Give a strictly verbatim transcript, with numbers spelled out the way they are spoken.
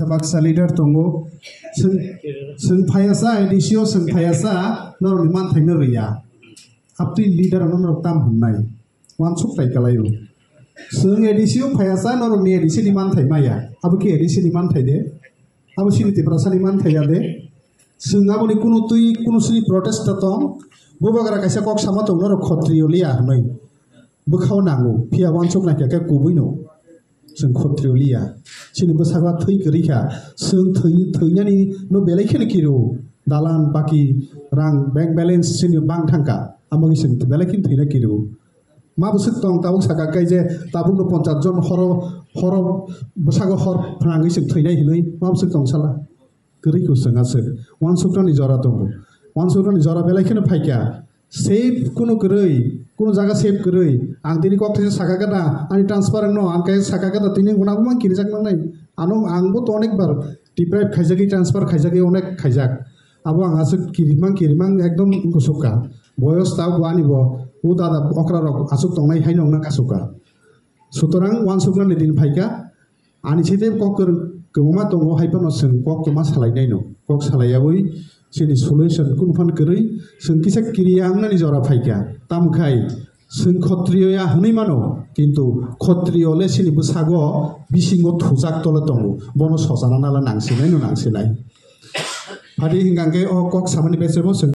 Baksa leader tongo. Chwng, chwng phaiya sa, A D C o chwng phaiya sa, norokni manthai no rwya. Abtwi leader ano norok tam hwnwi wansuk tai kalai o. Chwng A D C o phaiya sa, norokni A D C ni manthai maya. Abo khe A D C ni manthai de? Abo chini Tiprasa ni manthai ya de? Chwng aboni kunu twi, kunu sini protest ta tong. Bubagra kaisa kok sama tong, norok Khotriyo liya hwnwi. Bwkhao nango, phiya wansuk naikha khe kubui no. Chwng Khotriyo liya. Chini bwsakha thwi kwrwi kha. Chwng thwi-, thwinani no belai kheno kiro. Dalan, baki, rang, bank balance chini bang thangkha. Amoni chwng belai kheno thwina kiro. Ma bwswk tong tabuk saka kai je tabuk no ponchas jon horo, horo bwsago hor phnangwi chwng thwinai hinwi ma bwswk tong sala. Kwrwi kwswng aswk. Wansuknani jora tongo. Wansuknani jora belai kheno phaikha. Safe kunu kwrwi, kunu jaga safe kwrwi. Ang tini kok thaisa saka gada, ani transfer wngno, ang khe saka gada tini guna buma kirijak nangnai. Ano ang bo to onek bar deprive khaijagwi, transfer khaijagwi onek khaijak. Abo ang aswk kirimang, kirimang ekdom wngkha sukha. Boyos tao bo ani bo, o dada okra rok aswk tongnai haino wngna kasukha. Sutorang wansuknani din phaikha. Ani side kok kwrwng kwbangma tongo, hai phano chwng kok kwma salai naino. Kok salai yawi chini solution kunu phan kwrwi, chwng kisa kiriya wngnani jora phaikha. Tamo khai chwng Khotriyo ya hwnwi mano, kintu Khotriyo le chini bwsago bisingo thujak tole tongo, bono sochana nala nangsinai no nangsinai. Phadi hingkha khe o kok samani bese bo chwng